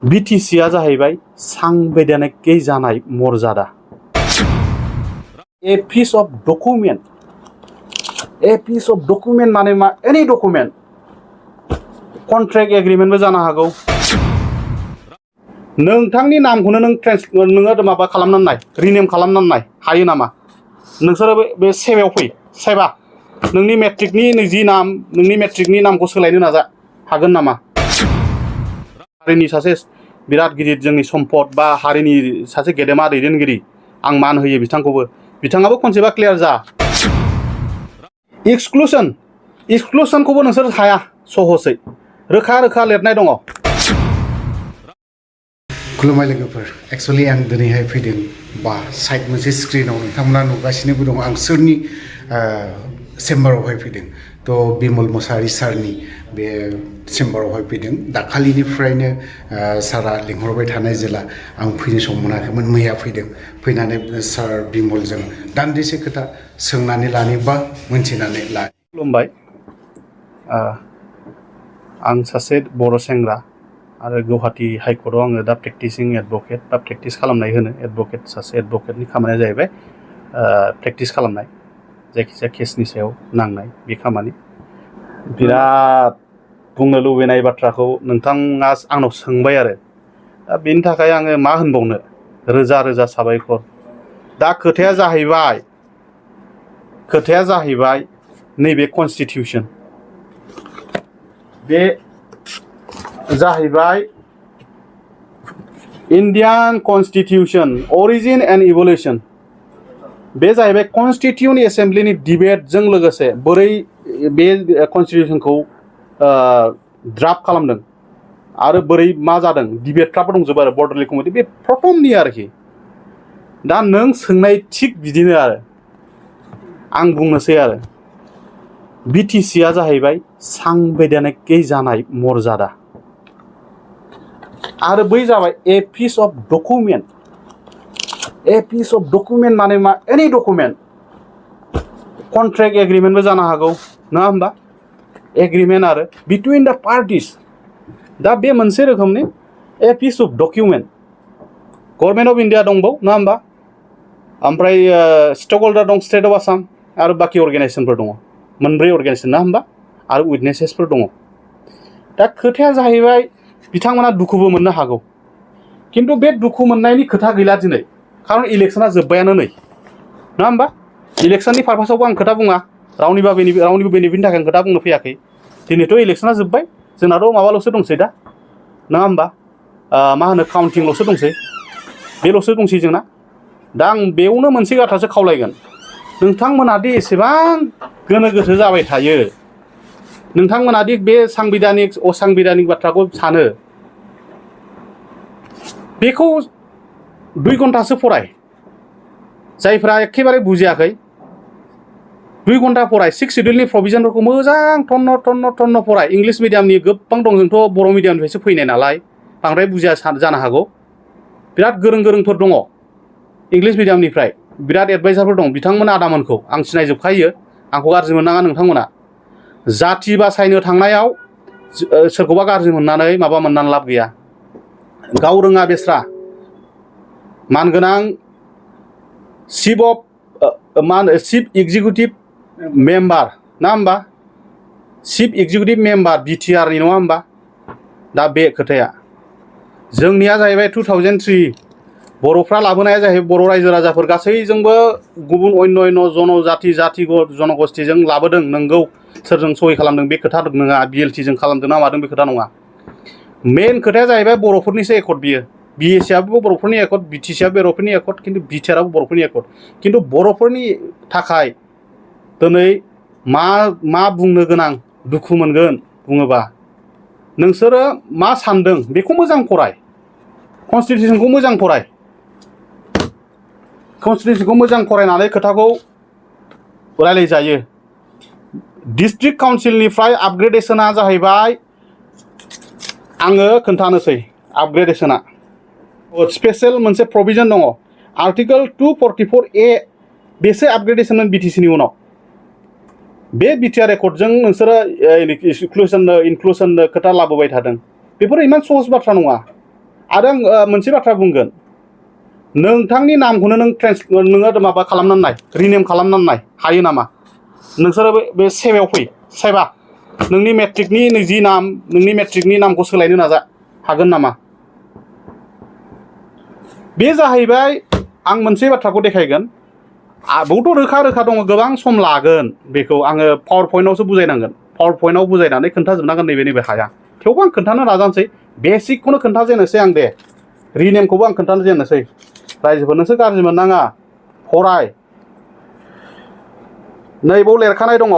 BTCआ जाहैबाय सांविधानिकै जानाय मर्यादा a piece of document माने मा any document contract agreement बो जानो हागौ नोंथांनि नामखौनो नोङो माबा खालामनानै नाय रिनेम खालामनानै नाय हायो नामा नोंसोरो बे सेबायाव फै सेबा नोंनि मेट्रिकनि नामखौ सोलायनो नाजा हागोन नामा हारिनि सासे बिराद गिदिर जोंनि सम्पद बा हारिनि सासे गेदेमा दैदेनगिरि आं मान होयो बिथाङाबो कनसेप्टआ क्लियार जा एक्सक्लुसनखौबो नोंसोर हाया सहसै रोखा लिरनाय दङ खुलुमबाय लोगोफोर एक्चुअली आं दिनैहाय फैदों बा साइड मोनसे स्क्रिनाव नोंथांमोना नुगासिनोबो दं आं सोरनि चेम्बारावहाय फैदों तो बिमल मोसाहारि सारनि बे चेम्बारावहाय फैदों दाखालिनिफ्रायनो सारा लिंहरबाय थानाय जेला आं फैनो सम मोनाखैमोन मैया फैनानै सार बिमलजों दान्दिसे खोथा सोंनानै लानो बा मोनथिनानै ला खुलुमबाय आं सासे बर' सेंग्रा आरो गुवाहाटी हाइकर्टआव आङो दा प्रेक्टिसिं एडभकेट बा प्रेक्टिस खालामनाय होनो सासे एडभकेटनि खामानिया जाहैबाय प्रेक्टिस खालामनाय जायखिजाया केसनि सायाव नांनाय बे खामानि बिराद बुंनो लुबैनाय बाथ्राखौ नोंथाङा आंनाव सोंबाय आरो दा बेनि थाखाय आङो मा होनबावनो रोजा साबायखर दा खोथाया जाहैबाय नैबे कन्स्टिटिउसन बे जाहैबाय इन्डियान कन्स्टिटिउसन अरिजिन एन्ड इभलिउसन बे जाहैबाय कन्स्टिटिउन्ट एसेम्ब्लिनि डिबेटजों लोगोसे बोरै बे कन्स्टिटिउसनखौ ड्राफ्ट खालामदों आरो बोरै मा जादों डिबेटफ्राबो दंजोबो आरो बर्डरलि कमिटि बे प्रथमनि आरोखि दा नों सोंनाय थिग बिदिनो आरो आं बुंनोसै आरो BTCआ जाहैबाय सांविधानिकै जानाय मर्यादा आरो बै जाबाय a piece of document माने मा any document contract agreement बो जानो हागौ नङा होमबा एग्रीमेंट आरो between the parties दा बे मोनसे रोखोमनि a piece of document government of India दंबाव नङा होमबा ओमफ्राय स्टक हल्डार दं स्टेट अफ आसाम आरो बाखि अर्गेनाइजेसनफोर दङ मोनब्रै अर्गेनाइजेसन ना होमबा आरो उइटनेसेसफोर दङ दा खोथाया जाहैबाय बिथांमोना दुखुबो मोननो हागौ किन्तु बे दुखु मोननायनि खोथा गैला दिनै खारन इलेक्शना जोब्बायानो नै नङा होमबा इलेक्शननि पारपासावबो आं खोथा बुङा रावनिबो बेनिफिटनि थाखाय आं खोथा बुंनो फैयाखै दिनैथ' इलेक्शना जोब्बाय जोंनाथ' माबाल'सो दंसै दा नङा होमबा मा होनो काउन्टिंल'सो दंसै बेल'सो दंसै जोंना दा आं बेयावनो मोनसे बाथ्रासो खावलायगोन नोंथांमोना दि एसेबां गोनो गोथो जाबाय थायो नोंथांमोना दि बे सांबिधानिक असांबिधानिक बाथ्राखौ सानो बेखौ 2 घन्टासो फराय जायफ्रा एखेबारे बुजियाखै 2 घन्टा फराय 6 शिड्युलनि प्रभिजनफोरखौ मोजां टन्न फराय इंलिश मिडियामनि गोबां दं जोंथ' बर' मिडियामनिफ्रायसो फैनाय नालाय बांद्राय बुजिया जानो हागौ बिराद गोरोंफोर दङ इंलिश मिडियामनिफ्राय बिराद एडभाइजारफोर दं बिथांमोन आदामोनखौ आं सिनायजोबखायो आंखौ गाज्रि मोननाङा नोंथांमोना जाथि बासायनो थांनायाव सोरखौबा गाज्रि मोननानै माबा मोननानै लाब गैया गाव रोङा बेस्रा मानगोनां चिफ एक्जिकिउटिभ मेम्बार ना होमबा चिफ एक्जिकिउटिभ मेम्बार बिटिआरनि नङा होमबा दा बे खोथाया जोंनिया जाहैबाय 2003 बर'फ्रा लाबोनाया जाहैबाय बर' रायजो राजाफोर गासैजोंबो गुबुन अन्य जनजाति जनगोष्ठीजों लाबोदों नंगौ सोरजों सहि खालामदों बे खोथा नङा BLTजों खालामदों ना मादों बे खोथा नङा मेन खोथाया जाहैबाय बर'फोरनिसो एकर्ड बियो BSCआबो बर'फोरनि एकर्ड BTCआबो बर'फोरनि एकर्ड किन्तु बिटिआरआबो बर'फोरनि एकर्ड किन्तु बर'फोरनि थाखाय दिनै मा बुंनो गोनां दुखु मोनगोन बुङोबा नोंसोरो मा सानदों बेखौ मोजां फराय कन्स्टिटिउसनखौ मोजां फरायनानै खोथाखौ रायलायजायो डिस्ट्रिक्ट काउन्सिलनिफ्राय आपग्रेडेसना जाहैबाय आङो खोन्थानोसै आपग्रेडेसना स्पेशल मोनसे प्रभिजन दङ आर्टिकल 244A बेसो आपग्रेडेसनमोन BTCनि उनाव बे बिटिआर एकर्डजों नोंसोरो इनक्लुसन खोथा लाबोबाय थादों बेफोर इमान सहज बाथ्रा नङा आरो आं मोनसे बाथ्रा बुंगोन नोंथांनि नामखौनो नोङो माबा खालामनानै नाय रिनेम खालामनानै नाय हायो नामा नोंसोरो बे सेबायाव फै सेबा नोंनि मेट्रिकनि जि नाम नोंनि मेट्रिकनि नामखौ सोलायनो नाजा हागोन नामा बे जाहैबाय आं मोनसे बाथ्राखौ देखायगोन बहुथ रोखा रोखा दङ गोबां सम लागोन बेखौ आङो पावार पइन्टआवसो बुजायनांगोन पावार पइन्टआव बुजायनानै खोन्थाजोबनांगोन नैबे हाया थेवबो आं खोन्थानो नाजानोसै बेसिकखौनो खोन्थाजेननोसै आं दे रिनेमखौबो आं खोन्थानो जेननोसै रायजोफोर नोंसोर गाज्रि मोननाङा फराय नैबाव लिरखानाय दङ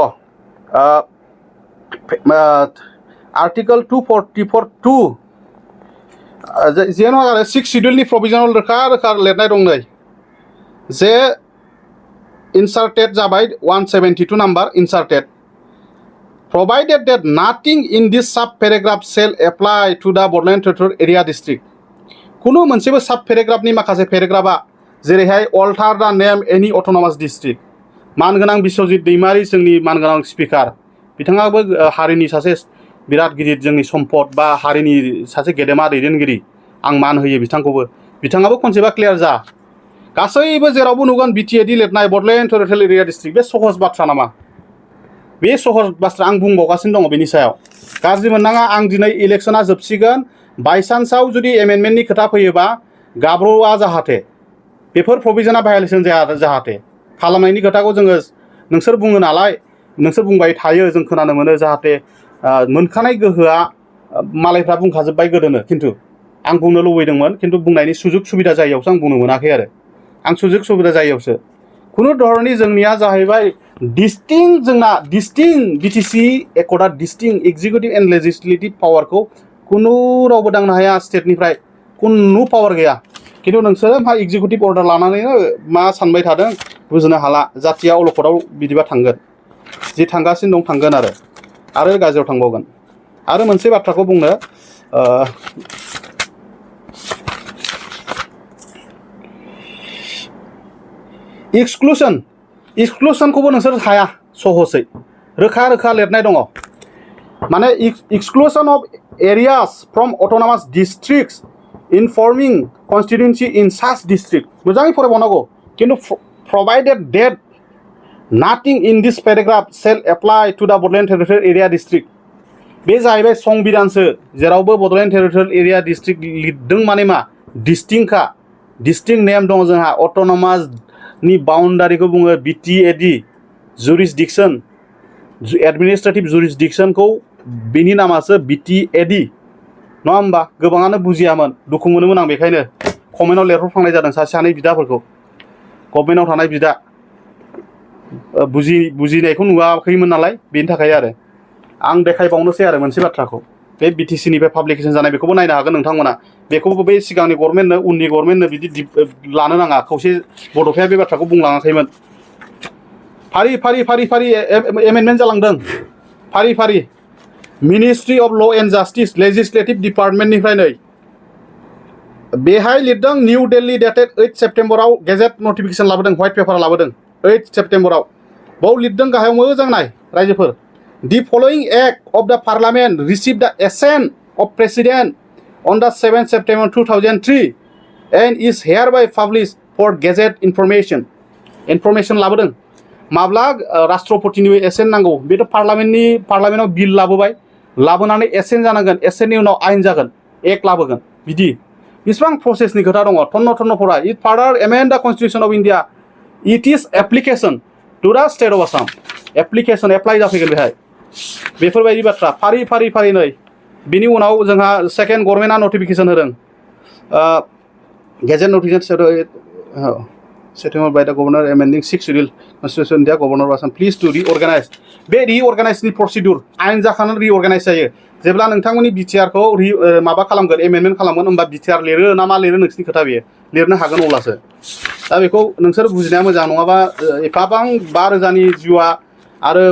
आर्टिकोल 244(2) जेन' आरो 6 शिड्यूलनि प्रभिजनाव रोखा रोखा लिरनाय दं नै जे inserted जाबाय 172 number inserted provided that nothing in this sub paragraph shall apply to the Bordland Territorial Area District खुनु मोनसेबो सब पेराग्राफनि माखासे पेराग्राफा जेरैहाय अल्टार द नेम एनी अट'नमास डिस्ट्रिक्ट मानगोनां बिश्वजित दैमारी जोंनि मानगोनां स्पिकार बिथाङाबो हारिनि सासे बिराद गिदिर जोंनि सम्पद बा हारिनि सासे गेदेमा दैदेनगिरि आं मान होयो बिथाङाबो कनसेप्टआ क्लियार जा गासैबो जेरावबो नुगोन बिटिएडि लिरनाय बडलेण्ड टेरिटरियेल एरिया डिस्ट्रिक्ट बे सहज बाथ्रा नामा बे सहज बाथ्रा आं बुंबावगासिनो दङ बेनि सायाव गाज्रि मोननाङा आं दिनै इलेक्शना जोबसिगोन बायसान्सआव जुदि एमेन्डमेन्टनि खोथा फैयोबा गाब्र'आ जाहाथे बेफोर प्रभिजना भायलेसन जाया जाहाथे खालामनायनि खोथाखौ जोङो नोंसोर बुङो नालाय नोंसोर बुंबाय थायो जों खोनानो मोनो जाहाथे मोनखानाय गोहोआ मालायफ्रा बुंखाजोब्बाय गोदोनो खिन्थु आं बुंनो लुबैदोंमोन खिन्थु बुंनायनि सुजुग सुबिदा जायैयावसो आं बुंनो मोनाखै आरो आं सुजुग सुबिदा जायैयावसो खुनु धरननि जोंनिया जाहैबाय डिस्टिंक्ट बिटिसि एकर्डआ डिस्टिंक्ट एक्जिकिउटिभ एन्ड लेजिस्लेटिभ पावारखौ खुनु रावबो दांनो हाया स्टेटनिफ्राय खुनु पावार गैया खिन्थु नोंसोरो मा एक्जिकिउटिभ अर्डार लानानैनो मा सानबाय थादों बुजिनो हाला जातिया अलखदाव बिदिबा थांगोन जि थांगासिनो दं थांगोन आरो गाज्रियाव थांबावगोन आरो मोनसे बाथ्राखौ बुंनो एक्सक्लुसनखौबो नोंसोर हाया सहसै रोखा रोखा लिरनाय दङ माने exclusion of areas from autonomous districts informing constituency in such district मोजाङै फरायबावनांगौ खिन्थु provided that nothing in this paragraph shall apply to the Bordland Territorial Area District बे जाहैबाय संबिधानसो जेरावबो बडलेण्ड टेरिटरियेल एरिया डिस्ट्रिक्ट लिरदों माने मा डिस्टिंक्ट नेम दङ जोंहा अट'नमासनि बाउन्डारिखौ बुङो बिटिएडि जुरिसडिक्सन एडमिनिस्ट्रेटिभ जुरिसडिक्सनखौ बिनि नामासो बिटिएडि नङा होमबा गोबाङानो बुजियामोन दुखु मोनोमोन आं बेखायनो कमेन्टआव लिरहरफ्लांनाय जादों सासे सानै बिदाफोरखौ गभर्नमेन्टआव थानाय बिदा बुजिनायखौ नुवाखैमोन नालाय बेनि थाखाय आरो आं देखायबावनोसै आरो मोनसे बाथ्राखौ बे बिटिसिनिफ्राय पाब्लिकेसन जानाय बेखौबो नायनो हागोन नोंथांमोना बेखौबो बे सिगांनि गभर्नमेन्टनो उननि गभर्नमेन्टनो बिदि लानो नाङा खौसे बड'फाया बे बाथ्राखौ बुंलाङाखैमोन फारि फारि फारि फारि एमेन्डमेन्ट जालांदों फारि फारि ministry of law' and justice legislative डिपार्टमेन्टनिफ्राय नै बेहाय लिरदों निउ दिल्ली डेटेड 8 सेप्टेम्बराव गेजेट नटिफिकेसन लाबोदों व्हाइट पेपार लाबोदों 8 सेप्टेम्बराव बाव लिरदों गाहायाव मोजां नाय रायजोफोर The following act of the Parliament received the assent of President on the 7th September 2003 and is hereby published for Gazette information. Information लाबोदों माब्ला राष्ट्रपतिनि एसेन्ट नांगौ बेथ' पार्लामेन्टआव बिल लाबोबाय लाबोनानै एसेन्ट जानांगोन एसेन्टनि उनाव आयेन जागोन एक्ट लाबोगोन बिदि बेसेबां प्रसेसनि खोथा दङ थन्न फरा it further amend the constitution of India it is application to the state of Assam application apply जाफैगोन बेहाय बेफोरबायदि बाथ्रा फारि फारि फारि नै बिनि उनाव जोंहा सेकेन्ड गभर्नमेन्टआ नटिफिकेसन होदों gazette notification September by the governor amending 6 schedule constitution India governor Assam please to reorganise बे रिअर्गानाइजनि प्रसिडिउर आयेन जाखानानै रिअर्गानाइज जायो जेब्ला नोंथांमोननि बिटिआरखौ माबा खालामगोन एमेन्डमेन्ट खालामगोन होमबा बिटिआर लिरो ना मा लिरो नोंसिनि खोथा बेयो लिरनो हागोन अब्लासो दा बेखौ नोंसोर बुजिनाया मोजां नङाबा एफाबां 5,000नि जिउआ आरो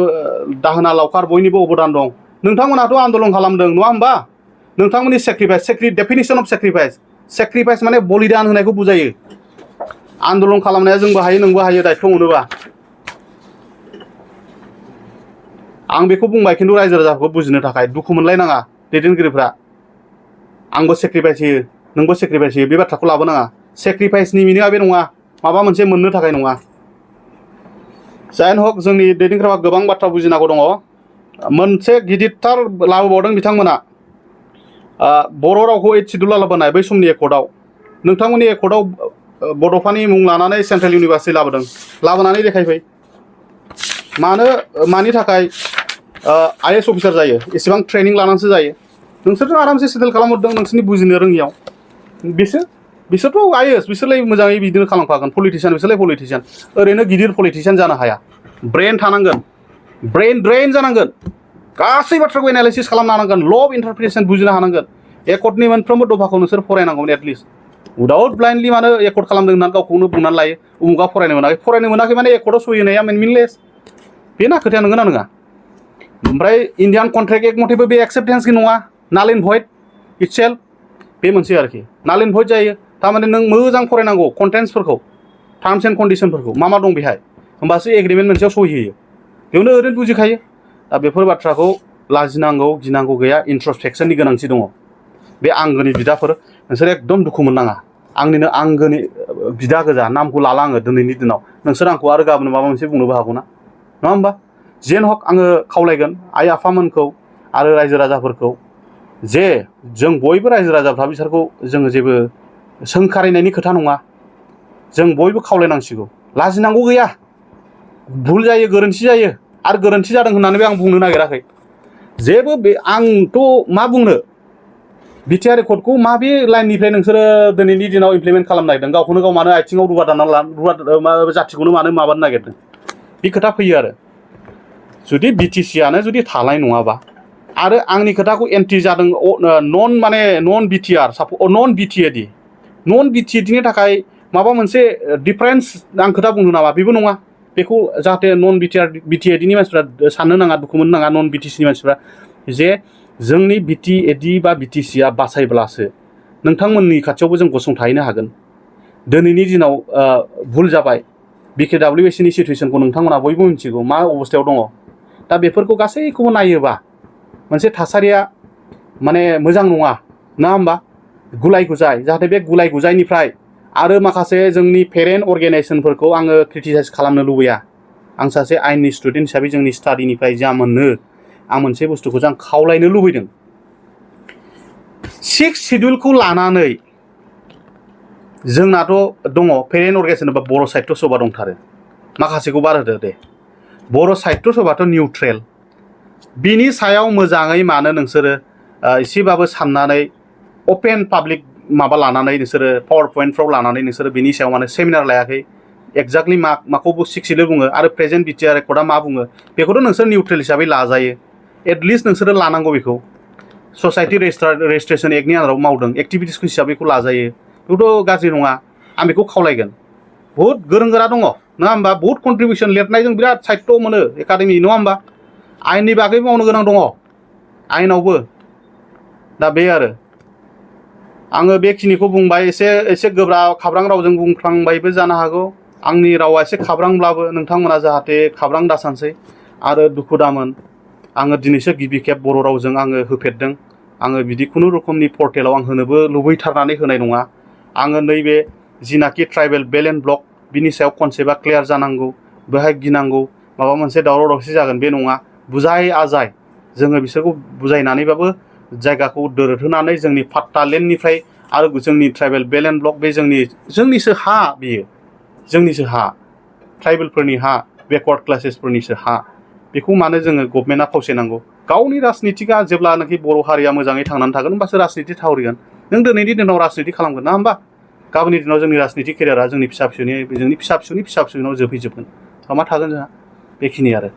दाहोना लावखार बयनिबो अबदान दं नोंथांमोनाथ' आन्दलन खालामदों नङा होमबा नोंथांमोननि डेफिनिसन अफ सेक्रिफाइस माने बलिदान होनायखौ बुजायो आन्दलन खालामनाया जोंबो हायो नोंबो हायो दायथ' मोनोबा आं बेखौ बुंबाय खिन्थु रायजो राजाखौ बुजिनो थाखाय दुखु मोनलायनाङा दैदेनगिरिफ्रा आंबो सेक्रिफाइस होयो नोंबो सेक्रिफाइस होयो बे बाथ्राखौ लाबोनाङा सेक्रिफाइसनि मिनिङा बे नङा माबा मोनसे मोननो थाखाय नङा जायनो हक जोंनि दैदेनग्राफ्रा गोबां बाथ्रा बुजिनांगौ दङ मोनसे गिदिरथार लाबोबावदों बिथांमोना बर' रावखौ 8 सिडुल लाबोनाय बै समनि एकर्डआव नोंथांमोननि एकर्डआव बड'फानि मुं लानानै सेन्ट्रेल इउनिभार्सिटि लाबोनानै देखायफै मानि थाखाय IAS अफिसार जायो एसेबां ट्रेनिं लानानैसो जायो नोंसोरथ' आरामसे सेटेल खालामहरदों नोंसोरनि बुजिनो रोङियाव बिसोरथ' IAS बिसोरलाय मोजाङै बिदिनो खालामखागोन पलिटिशियान बिसोरलाय पलिटिशियान ओरैनो गिदिर पलिटिशियान जानो हाया ब्रेन थानांगोन ब्रेन ड्रेन जानांगोन गासै बाथ्राखौ एनालाइसिस खालामनो हानांगोन ल अफ इन्टारप्रिटेसन बुजिनो हानांगोन एकर्डनि मोनफ्रोमबो दफाखौ नोंसोर फरायनांगौमोन एटलिस्ट उइदाउट ब्लाइन्डलि मानो एकर्ड खालामदों होननानै गावखौनो बुंनानै लायो उमुगा फरायनो मोनाखै माने एकर्डआव सहि होनाया मिनलेस बेना खोथाया नंगौना नङा ओमफ्राय इन्डियान कन्ट्रेक्ट एक्ट मथेबो बे एक्सेप्टेन्सनि नङा नाल एन्ड भइड इटसेल्फ बे मोनसे आरोखि नाल एन्ड भइड जायो थारमाने नों मोजां फरायनांगौ कन्टेन्ट्सफोरखौ टार्म्स एन्ड कन्डिसनफोरखौ मा दं बेहाय होमबासो एग्रिमेन्ट मोनसेयाव सहि होयो बेयावनो ओरैनो बुजिखायो दा बेफोर बाथ्राखौ लाजिनांगौ गिनांगौ गैया इन्ट्रस्पेक्सननि गोनांथि दङ बे आंगोनि बिदाफोर नोंसोर एकदम दुखु मोननाङा आंनिनो आंगोनि बिदा गोजा नामखौ लाला आङो दिनैनि दिनाव नोंसोर आंखौ आरो गाबोन माबा मोनसे बुंनोबो हागौ ना नङा होमबा जेन हक आङो खावलायगोन आइ आफामोनखौ आरो रायजो राजाफोरखौ जे जों बयबो रायजो राजाफ्रा बिसोरखौ जोङो जेबो सोंखारिनायनि खोथा नङा जों बयबो खावलायनांसिगौ लाजिनांगौ गैया भुल जायो गोरोन्थि जायो आरो गोरोन्थि जादों होननानैबो आं बुंनो नागिराखै जेबो बे आंथ' मा बुंनो बिटिआर एकर्डखौ माबे लाइननिफ्राय नोंसोरो दिनैनि दिनाव इमप्लिमेन्ट खालामनो नागिरदों गावखौनो गाव मानो आथिङाव रुवा दानना जाथिखौनो मानो माबानो नागिरदों बे खोथा फैयो आरो जुदि बिटिसिआनो जुदि थानाय नङाबा आरो आंनि खोथाखौ एन्टि जादों नन बिटिएडि नन बिटिएडिनि थाखाय माबा मोनसे डिफारेन्स आं खोथा बुंनो नामा बेबो नङा बेखौ जाहाथे नन बिटिएडिनि मानसिफ्रा साननो नाङा दुखु मोननो नाङा नन बिटिसिनि मानसिफ्रा जे जोंनि बिटिएडि बा बिटिसिआ बासायब्लासो नोंथांमोननि खाथियावबो जों गसंथाहैनो हागोन दिनैनि दिनाव भुल जाबाय BKWSनि सिटुएसनखौ नोंथांमोना बयबो मिथिगौ मा अबस्थायाव दङ दा बेफोरखौ गासैखौबो नायोबा मोनसे थासारिया माने मोजां नङा ना होमबा गुलाय गुजाय जाहाथे बे गुलाय गुजायनिफ्राय आरो माखासे जोंनि पेरेन्ट अर्गेनाइजेसनफोरखौ आङो क्रिटिसाइज खालामनो लुबैया आं सासे आइननि स्टुडेन्ट हिसाबै जोंनि स्टाडिनिफ्राय जा मोनो आं मोनसे बुस्थुखौ आं खावलायनो लुबैदों 6 सिडुलखौ लानानै जोंनाथ' दङ पेरेन्ट अर्गेनाइजेसन बा बर' साहित्य सभा दंथारो माखासेखौ बार होदो दे बर' साहित्य सभाथ' निउट्रेल बिनि सायाव मोजाङै मानो नोंसोरो एसेबाबो साननानै अपेन पाब्लिक माबा लानानै नोंसोरो पावार पइन्टफ्राव लानानै नोंसोरो बिनि सायाव माने सेमिनार लायाखै एक्जाक्टलि माखौ 6 सिडुल बुङो आरो प्रेजेन्ट बिटिआर एकर्डआ मा बुङो बेखौथ' नोंसोर निउट्रेल हिसाबै लाजायो एटलिस्ट नोंसोरो लानांगौ बेखौ ससाइटि रेजिस्ट्रेसन एक्टनि आन्दाराव मावदों एक्टिभिटिसखौ हिसाबै बेखौ लाजायो बेखौथ' गाज्रि नङा आं बेखौ खावलायगोन बहुद गोरों गोरा दङ नङा होमबा बहुत कन्ट्रिबिउसन लिरनायजों बिराद साहित्य मोनो एकाडेमि नङा होमबा आयेननि बागै मावनो गोनां दङ आयेनावबो दा बे आरो आङो बेखिनिखौ बुंबाय एसे गोब्राब खाब्रां रावजों बुंफ्लांबायबो जानो हागौ आंनि रावा एसे खाब्रांब्लाबो नोंथांमोना जाहाथे खाब्रां दासानसै आरो दुखु दामोन आङो दिनैसो गिबि खेब बर' रावजों आङो होफेरदों आङो बिदि खुनु रोखोमनि पर्टेलाव आं होनोबो लुबैथारनानै होनाय नङा आङो नैबे जिनाखि ट्राइबेल बेल एन्ड ब्लक बिनि सायाव कनसेप्टआ क्लियार जानांगौ बेहाय गिनांगौ माबा मोनसे दावराव दावसि जागोन बे नङा बुजाय आजाय जोङो बिसोरखौ बुजायनानैबाबो जायगाखौ दोरदहोनानै जोंनि फाट्टा लेन्डनिफ्राय आरो जोंनि ट्राइबेल बेल एन्ड ब्लक बे जोंनिसो हा बेयो जोंनिसो हा ट्राइबेलफोरनि हा बेकवार्ड क्लासेसफोरनिसो हा बेखौ मानो जोङो गभर्नमेन्टआ फावसायनांगौ गावनि राजनितिकआ जेब्लानाखि बर' हारिया मोजाङै थांनानै थागोन होमबासो राजनिति थावरिगोन नों दिनैनि दिनाव राजनिति खालामगोन ना होमबा गाबोननि दिनाव जोंनि राजनिति केरियारा जोंनि फिसा फिसौनि फिसा फिसौनाव जोबहैजोबगोन मा थागोन जोंहा बेखिनि आरो